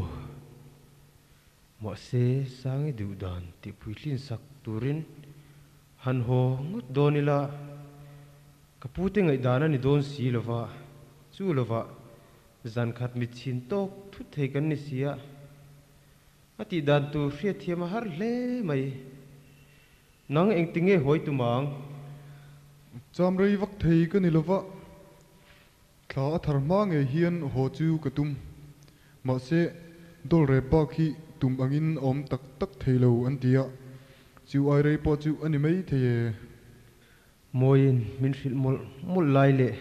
Mahse Sangi duh dan tih puitlin sak turin han haw ngawt dawn ila ka pute ngaihdan a ni dawn si lova, chu lovah zan khat mit chhin tawk thut thei kan ni si a, a tih dan tur hriatthiam a har hle mai. Nang engtinge hawi tum ang? Cham rei vak thei ka ni lova, Thla a thar hma ngei hian haw chu ka tum. Mahse, dawl rep bak hi tum angin a awm tak tak thei lo an ti a, chu ai rei pawh chu a ni mai thei e. Mawiin min hrilh mawlh mawlh lai leh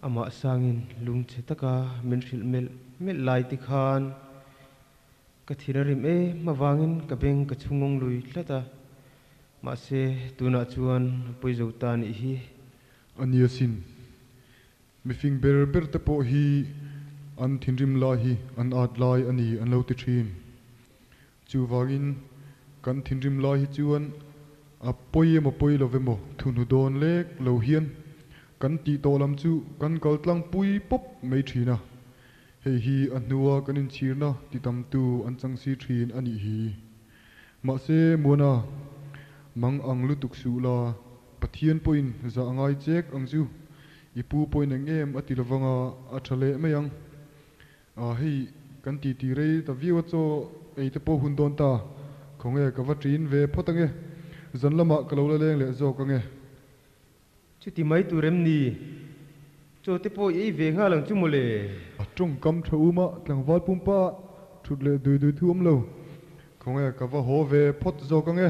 amah sangin lungchhe taka min hrilh melh melh lai te khan ka thin a rim em avangin ka beng ka chhungawng lui tlat a, mahse tunah chuan a pawi zo ta nih hi. A ni asin. Mifing ber ber te pawh hi an thinrim lai hi an at lai a ni an lo ti thin. Chuvangin kan thinrim lai hi chuan a pawi emaw pawi lo emaw thuhnu dawn lek lo hian kan tih tawh lam chu kan kal tlangpui pawp mai thin a. Hei hi a hnua kan inchhirna ti tamtu an chang si thin a nih hi. Mahse Muana, mang ang lutuk suh la, Pathian pawhin zah a ngai chek ang chu, i pu pawhin eng em a ti lovang a, a tha leh mai ang. Ah hei kan ti ti rei ta viau a chaw ei te pawh hun dawn ta, khawnge ka va ṭin ve phawt ange, zan lamah ka lo la leng leh zawk ange. Chuti mai tur em ni? Chaw te pawh i ei ve nghal ang chu mawle. A tawngkam tha um a, tlangval pumpa thut leh dui dui thu awm lo. Khawnge ka va haw ve phawt zawk ange.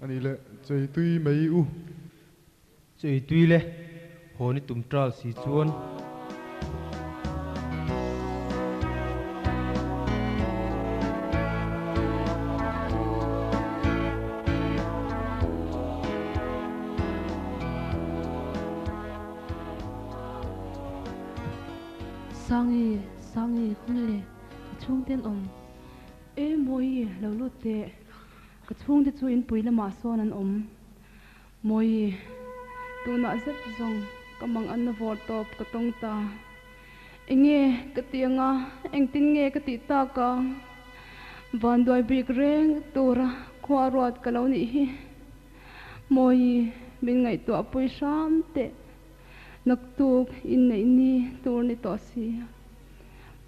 A nih leh chei tui mai u. Chei tui le, haw ni tum tal si chuan. Sangi, Sangi, khawnge le, ka chhungte an awm. E Mawi, lo lut teh. Ka chhungte chu inpui lamah sawn an awm. Mawi, tunah zet zawng ka mang an na vawr tawp ka tawng ta. Enge ka ti anga engtin nge ka tih tak a? Vanduai bik reng tura khua ruat ka lo nih hi. Mawi, min ngaihtuah pui hram teh. Naktuk inneih ni tur ni tawh si.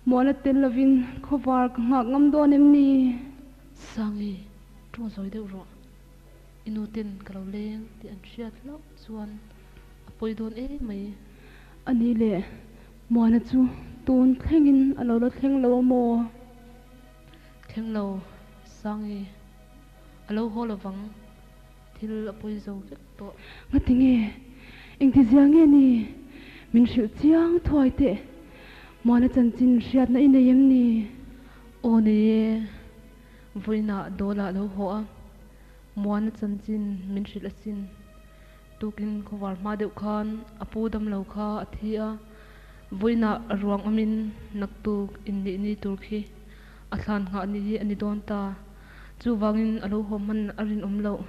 Muana tel lovin khawvar ka nghak ngam dawn em ni? Sangi, tawng zawi deuh rawh. I nu ten ka lo leng tih an hriat hlauh chuan a pawi dawn em mai. A nih leh Muana chu tun thlengin a lo la thleng lo a maw? Thleng lo, Sangi. A lo haw lovang, thil a pawi zo vek tawh. Ngati nge? Engtizia nge ni? Min hrilh chiang thuai teh. Muana chanchin hriatna i nei em ni? Aw nei e, vawiinah Dawla a lo haw a. Muana chanchin min hrilh asin. Tukin khawvar hma deuh khan a pu damlo kha a thi a, vawiinah a ruang awmin naktuk inneih ni tur khi a thlan nghah ni hi a ni dawn ta. Chuvangin a lo haw hman a rinawm loh.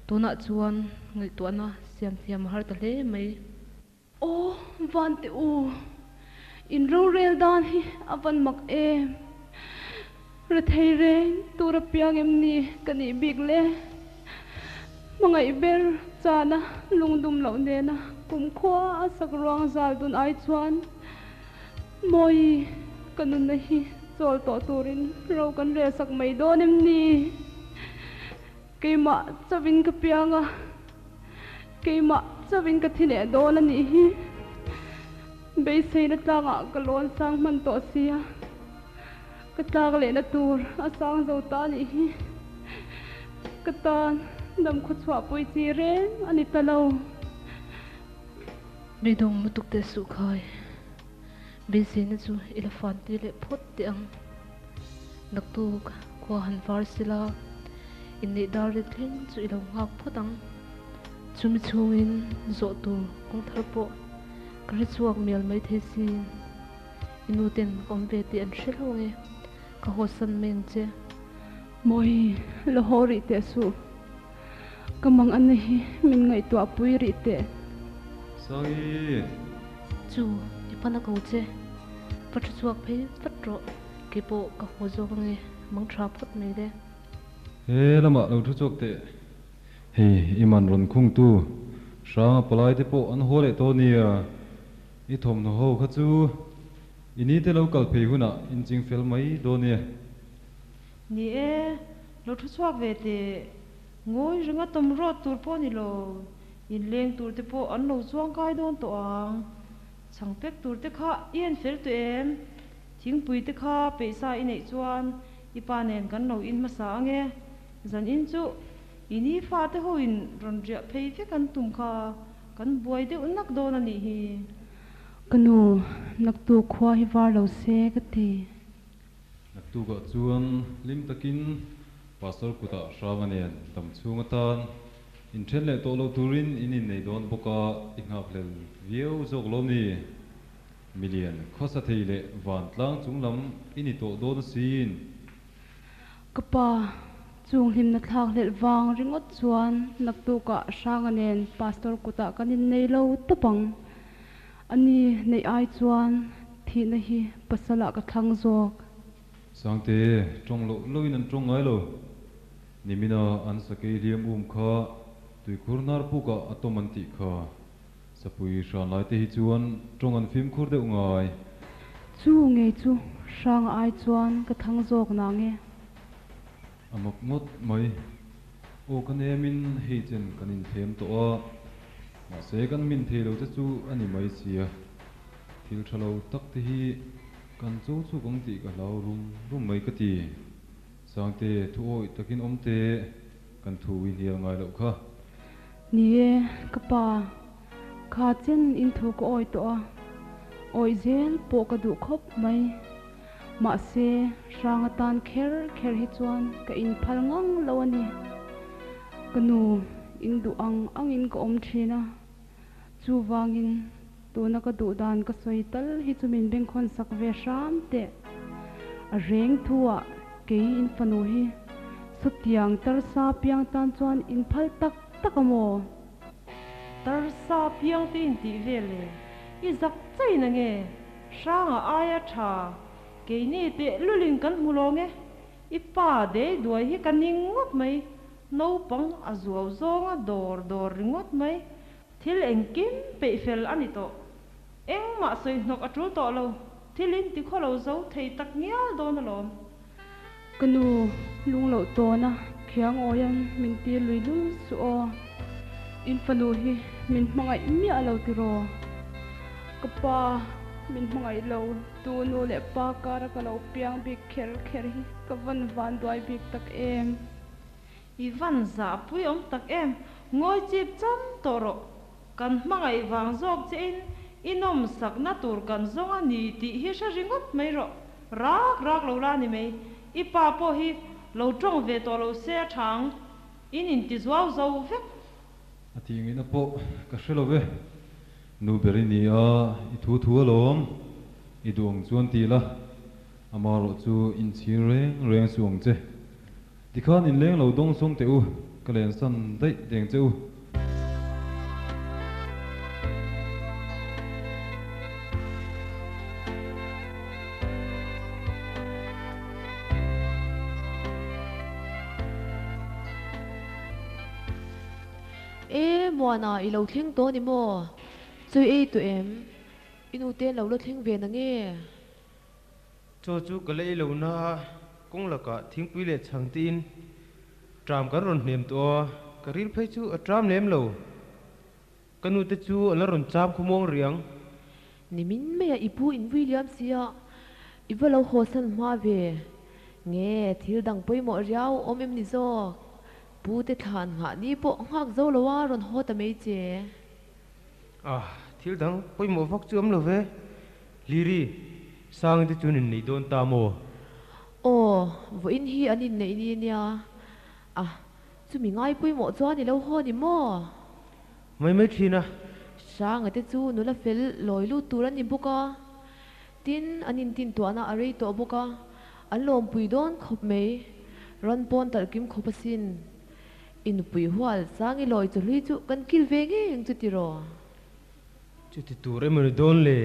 Tunah chuan ngaihtuahna siam thiam a har ta hle mai. Aw Vante u, in rorel dan hi a van mak em? Rethei reng tur apiang em ni ka nih bik le? Hmangaih ber chana lungdum loh nena kumkhua a sak ruang zal dun ai chuan Mawi ka nunna hi chawl tawh turin ro kan rel sak mai dawn em ni? Keimah chauhin ka piang a. Keimah chauhin ka thi leh dawn a nih hi. Beiseina tlangah ka lawn sang hman tawh sia, ka tlak lehna tur a sang zo ta a nih hi. Ka tan dam khawchhuahpui chi reng a ni ta lo. Beidawng lutuk teh suh khai. Beiseina chu i la fan tir leh phawt teh ang. Naktuk khua han var sila, inneih dar rit thleng chu i lo nghak phawt ang. Chumi chhungin zawh tur kawng thar pawh ka hre chhuak mial mai thei si. I nu ten ka awm ve tih an hre lo nge, ka hawsan mai ang che. Mawi, la haw rih teh suh. Ka mang anna hi min ngaihtuah pui rih teh. Sangi! Chu, i pan a ko che. Va tha chhuak phei vat rawh. Keipawh ka haw zawk ange, mang tha phawt mai le. He lamah lo thu chhuak teh. Hei, i man rawn khung tu Hranga palai te pawh an haw leh tawh nia. I thawmhnaw ho kha chu i ni te lo kal phei hunah in ching fel mai dawn nia. Ni e, lo thu chhuak ve teh. Ngawi ringa tawm rawt tur pawh ni lo, inleng tur te pawh an lo chuang kai dawn tawh ang. Chhang pek tur te kha i en fel tawh em? Thingpui te kha peihsa i neih chuan i pa nen kan lo in hmasa ang e. Zan in chu i ni fa te ho in rawn riah phei vek an tum kha kan buai deuh nak dawn a nih hi. Ka nu, naktuk khua hi var lo se ka ti. Naktukah chuan hlim takin Pastor kutah Hranga nen dam chhung atan inthen leh tawh lo turin in innei dawn bawk a, i nghakhlel viau zawk lo ni? Milian khawsa thei leh vantlang chung lam i ni tawh dawn asin. Ka pa, chung hlimna thlak hlelh vang ringawt chuan naktukah Hranga nen Pastor kutah kan innei lo tawp ang. Ani neih ai chuan thihna hi pasalah ka thlang zawk. Sangte, tawng loh loin an tawng ngai lo. Nimina an sakei hliam um kha tuikhur hnar pukah a tawm an tih kha. Sapui hran lai te hi chuan tawng an fimkhur deuh ngai. Chu ngei chu hranga ai chuan ka thlang zawk nang e. A mak ngawt mai. Aw ka nemin hei chen kan inthlem tawh a, mahse kan min thei lo te chu a ni mai sia. Thil tha lo tak te hi kan cho chhuk ang tih ka hlau rum rum mai ka ti. Sangte, thu awih takin awm teh, kan thu i hnial ngai loh kha. Ni e, ka pa, kha chen in thu ka awi tawh a, awih zel pawh ka duh khawp mai. Mahse, hrang atan kher kher hi chuan ka inphal ngang lo a ni. Ka nu in duh ang angin ka awm thin a, chuvangin tuna ka duh dan ka sawi tal hi chu min bengkhawn sak ve hram teh. A reng thuah kei in fanu hi sawtiang tarsa piang tan chuan inphal tak tak a maw? Tarsa piang te intih vel e, i zak chain ange? Hranga aia tha, keini teh lulin kan hmu lawng e. I pa dei duai hi ka ning ngawt mai, naupang a zuau zawnga dawr dawr ringawt mai, thil engkim peih fel a ni tawh. Engmah sawi hnawk a tul tawh lo, thil in ti khawlo zo thei tak ngial dawn alawm. Ka nu lung loh tawna khiang awian min tir lui lul suh aw. In fanu hi min hmangaih miah lo tiraw? Ka pa min hmangaih lo, tu nu leh pa kara ka lo piang bik kher kher hi ka van van duai bik tak em. I van zahpui awm tak em, ngawi chip cham tawh rawh. Kan hmangaih vang zawk che in i nawmsakna tur kan zawng a ni tih hi hre ringawt mai rawh. Rak rak lo la ni mai. I pa pawh hi lo tawng ve tawh lo se a tha ang. In inti zuau zo vek. A tih ngaihna pawh ka hre lo ve. Nu ber i ni a, i thu thu alawm. I duh ang chuan ti la, amaherawh chu inchhir reng reng suh ang che. Tikhan inleng lo dawng sawng teh u, ka lensan daih deng che u. E, Muana, i lo thleng tawh a ni maw? Chawi ei tawh em? I nu te an lo la thleng ve na nge? Chaw chu ka la ei lo na a, kawng lakah thingpui leh chhang tiin tram kan rawn hnem tawh a, ka ril phei chu a tram lem lo. Ka nu te chu an la rawn cham khawmuang rih ang. Nimin maia i pu in vui liam sia, i va lo haw san hma ve. Nge thil dang pawimawh riau awm em ni zawk? Pu te thlan nghah ni pawh nghak zo lo a rawn haw ta mai che. Ah, thil dang pawimawh vak chu awm lo ve. Liri, Sangi te chu an inneih dawn ta maw? Aw, vawiin hi an inneih ni nia. Ah, chumi ngai pawimawh chuan i lo haw ni maw? Mai mai thin a. Sanga te chu nula fel lawi lut tur an ni bawk a. Tin, an intintuahna a rei tawh bawk a, an lawmpui dawn khawp mai. Rawn pawn talh kim khawp asin. I nupui hual Sangi lawi chawhlui chu kan kil ve ngei ang chu tiraw? Chuti tur emaw ni dawn le,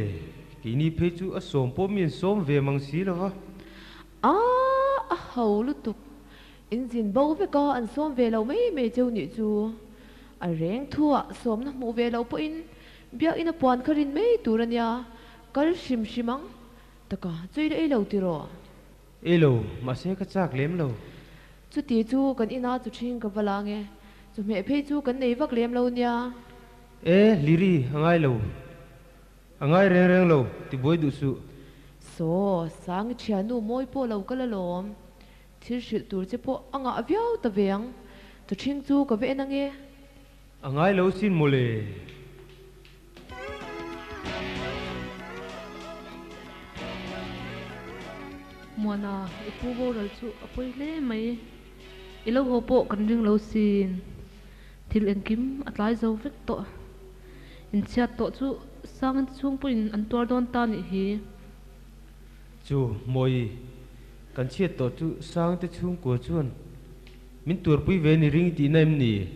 keini phei chu a sawm pawh mi an sawm ve mang si lo va. A, a ho lutuk. In zin bo vek a, an sawm ve lo mai mai cheu nih chu. A reng thuah sawmna hmuh ve loh pawhin biakina puan kha rin mai tur a nia, kal hrim hrim ang. Taka, chawi la ei lo tiraw? Ei lo, mahse ka chak lem lo. Chuti chu kan ina chu ṭhing ka va lang e. Chawhmeh phei chu kan nei vak lem lo nia. E, Liri, a ngai lo. A ngai reng reng lo, ti buai duh suh. Saw, Sangi ṭhiannu mawi pawh lo kal alawm. Thil hrilh tur che pawh a ngah viau ta ve ang. Chu ṭhing chu ka va en ange. A ngai lo sin mawle. Muana, i pu boral chu a pawi hle mai. I lo haw pawh kan ring lo sin. Thil engkim a tlai zo vek tawh. Inchhiat tawh chu Sangin te chhung pawhin an tuar dawn ta nih hi. Chu, Mawi, kan chhiat tawh chu Sangte chhungkua chuan min tuarpui ve ni ring tihna em ni?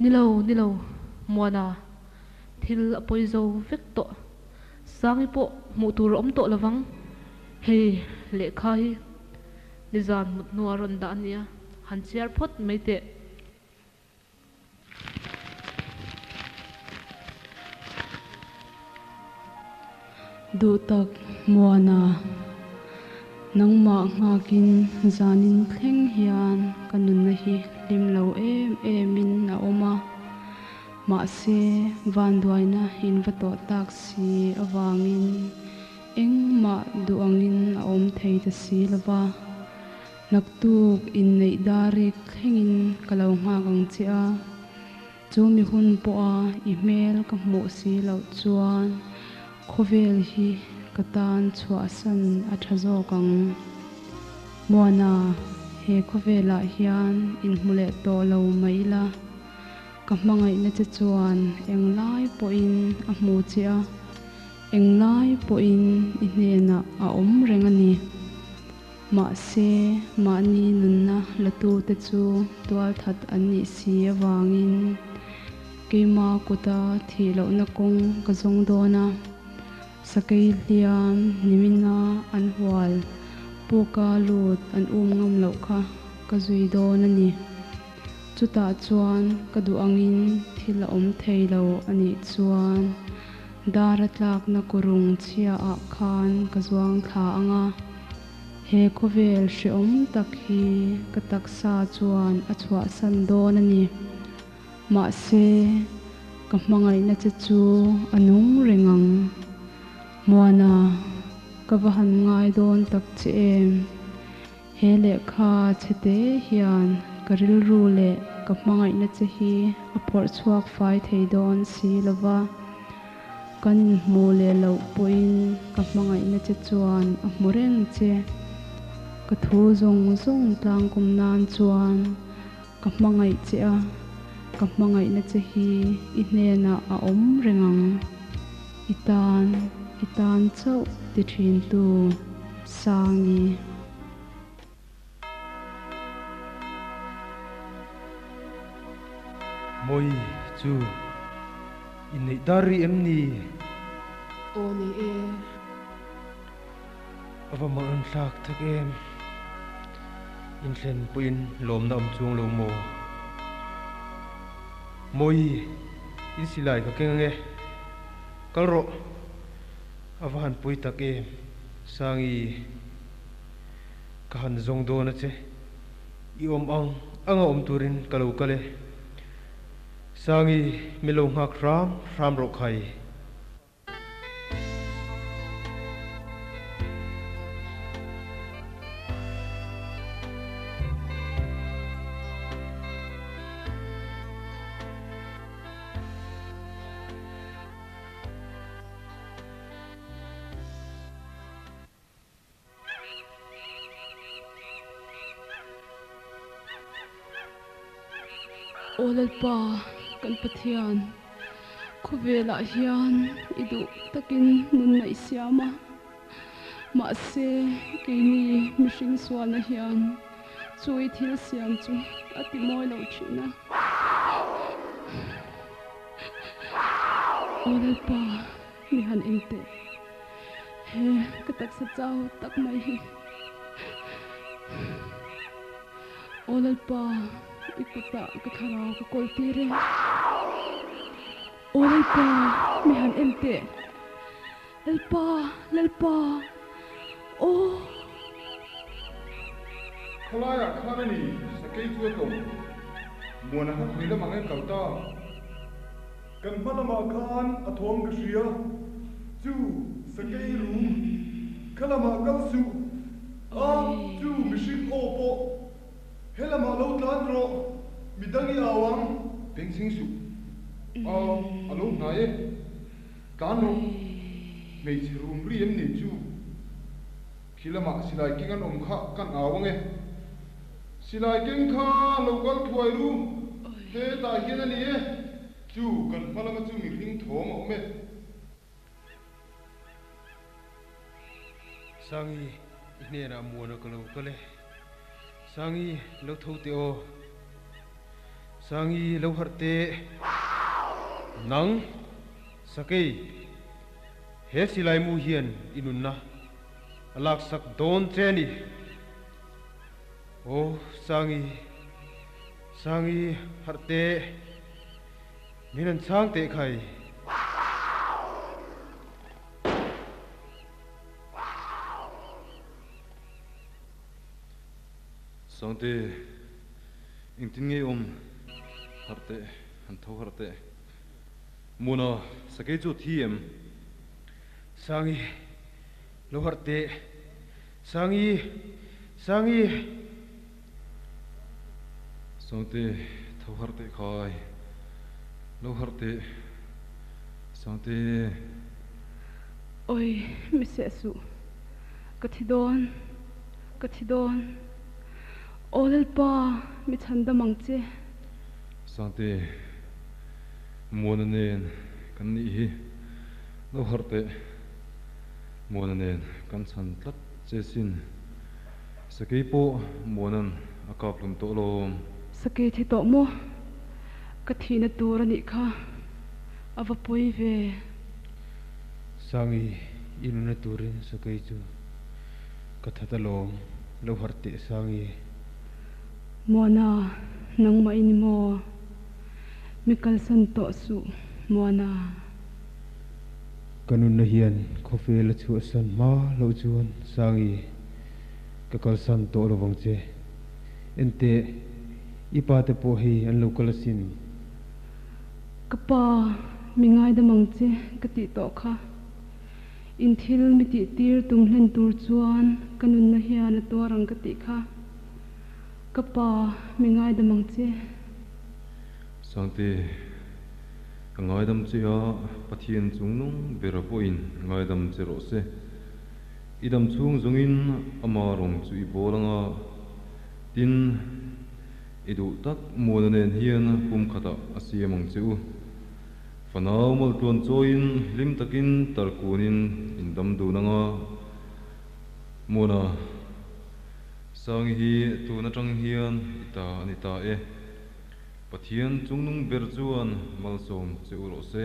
Ni lo, ni lo, Muana, Thil a pawi zo vek tawh. Sangi pawh hmuh tur a awm tawh lovang. Hei lehkha hi nizan mut hnua rawn dah a nia, han chhiar phawt mai teh. Duhtak Muana, nangmah nghakin zanin thleng hian ka nunna hi hlim lo em emin a awm a. Mahse, vanduaina in va tawh tak si avangin engmah duh angin a awm thei ta si lo va. Naktuk inneih darik thlengin ka lo nghak ang che a, chu mi hun pawha i hmel ka hmuh si loh chuan khawvel hi ka tan chhuahsan a tha zawk ang. Muana, he khawvelah hian inhmu leh tawh lo mai ila. Ka hmangaihna che chuan englai pawhin a hmu che a, englai pawhin i hnenah a awm reng a ni. Mahse, mahni nunna latute chu tualthat an nih si avangin keima kuta thih lohna kawng ka zawng dawn a. Sakei hliam nimina an hual puka lut an um ngam loh kha ka zui dawn a ni. Chutah chuan ka duh angin thil a awm thei lo a nih chuan dar a tlakna kurung chhia ah khan ka zuang thla ang a, he khawvel hrehawm tak hi ka taksa chuan a chhuahsan dawn a ni. Mahse, ka hmangaihna che chu a nung reng ang. Muana, ka va han ngai dawn tak che em? He lehkha chhete hian ka rilru leh ka hmangaihna che hi a phawrh chhuak fai thei dawn si lo va, kan inhmuh leh loh pawhin ka hmangaihna che chuan a hmu reng che. Ka thu zawng zawng tlangkawm nan chuan. Ka hmangaih che a, ka hmangaihna che hi i hnenah a awm reng ang. I tan, i tan chauh ti thintu Sangi. Mawi chu i neih dar rih em ni? Aw ni e. A va mah thlak tak em? Inthlen pawhin lawmna awm chuang lo maw? Mawi, in silai ka keng ange. Kal rawh. A va han pawi tak em, Sangi. Ka han zawng dawn a che. I awm ang anga awm turin ka lo kal e. Sangi, mi lo nghak hram hram rawh khai. Aw Lalpa, kan Pathian, khawvelah hian i duh takin nunna i siam a. Mahse, keini mihring sualna hian chu i thil siam chu a ti mawi lo thin a. Aw Lalpa, mi han en teh. He ka taksa chau tak mai hi. Aw Lalpa, i kutah ka thlarau ka kawl tir e. Aw Lalpa, mi han en teh. Lalpa, Lalpa, aw. Khawlaiah khan a ni, sakei chu a tlawm. Muana kha khawi lamah nge kal ta? Kan hma lamah khan a thawm ka hria, chu sakei rum kha lamah kal suh a, chu mihring aw pawh he lamah lo tlan rawh, midang i au ang. Bengchheng suh a, a lo hnai e, tlan rawh, hmeichhe rum ri em ni chu? Khi lamah silai keng an awm kha kan au ang e. Silai keng kha lo kal thuai ru, hetah hian a ni e. Chu kan hma lama chu mihring thawm a awm e. Sangi, i hnenah muana ka lo kal e. Sangi, lo tho teh aw. Sangi, lo harh teh. Nang, Sakei, he silai mu hian i nunna a laksak dawn che a ni. Aw Sangi, Sangi harh teh, min han chhang teh khai. Sangte, engtin nge awm harh teh, han tho harh teh. Muna, sakei chu a thi em? Sangi, lo harh teh. Sangi! Sangi! Sangte, tho harh teh khai. Lo harh teh. Sangte! Awi, mi seh suh. Ka thi dawn. Ka thi dawn. Aw Lalpa, mi chhan dam ang che. Sangte, Muana nen kan nih hi. Lo harh teh. Muana nen kan chhan tlat che sin. Sakei pawh Muana'n a kap hlum tawh alawm. Sakei thi tawh maw? Ka thihna tur a nih kha. A va pawi ve. Sangi, i nuna turin sakei chu ka that alawm. Lo harh teh Sangi. Muana, nangmah i ni maw? Mi kalsan tawh suh, Muana. Ka nunna hian khawvel a chhuahsan hma loh chuan Sangi, ka kalsan tawh lovang che. Enteh, i pa te pawh hei an lo kal asin. Ka pa, mi ngaidam ang che ka tih tawh kha. In thil mi tih tir tum hlen tur chuan ka nunna hian a tuar ang ka tih kha. Ka pa, mi ngaidam ang che. Sangte, Ka ngaidam che a, Pathian chung nung bera pawhin ngaidam che rawh se. I dam chhung zawngin ama rawng chu i bawl ang a, tin, I duh tak Muana nen hian pum khatah a siam ang che u. Fanau maltluan chawiin hlim takin tarkunin in dam dun anga. Muana, Sangi hi tun atang hian i ta a ni ta e. Pathian chungnung ber chuan malsawm che u rawh se.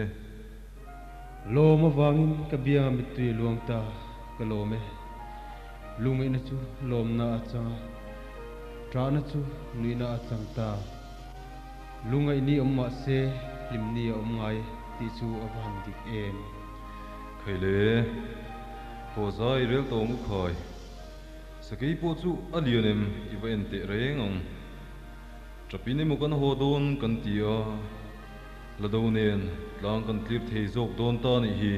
Lawm avangin ka bianga mittui a luang ta, ka lawm e. Lungaihna chu lawmna a chang a, ṭahna chu nuihna a chang ta. Lungaih ni awm mah se hlim ni a awm ngai tih chu a va han dik em. Khaile, haw zai rel tawng u khai. Sakei pawh chu a lian em i va en teh reng ang. Ṭapin emaw kan haw dawn kan ti a, la do nen tlang kan tlir thei zawk dawn ta nih hi.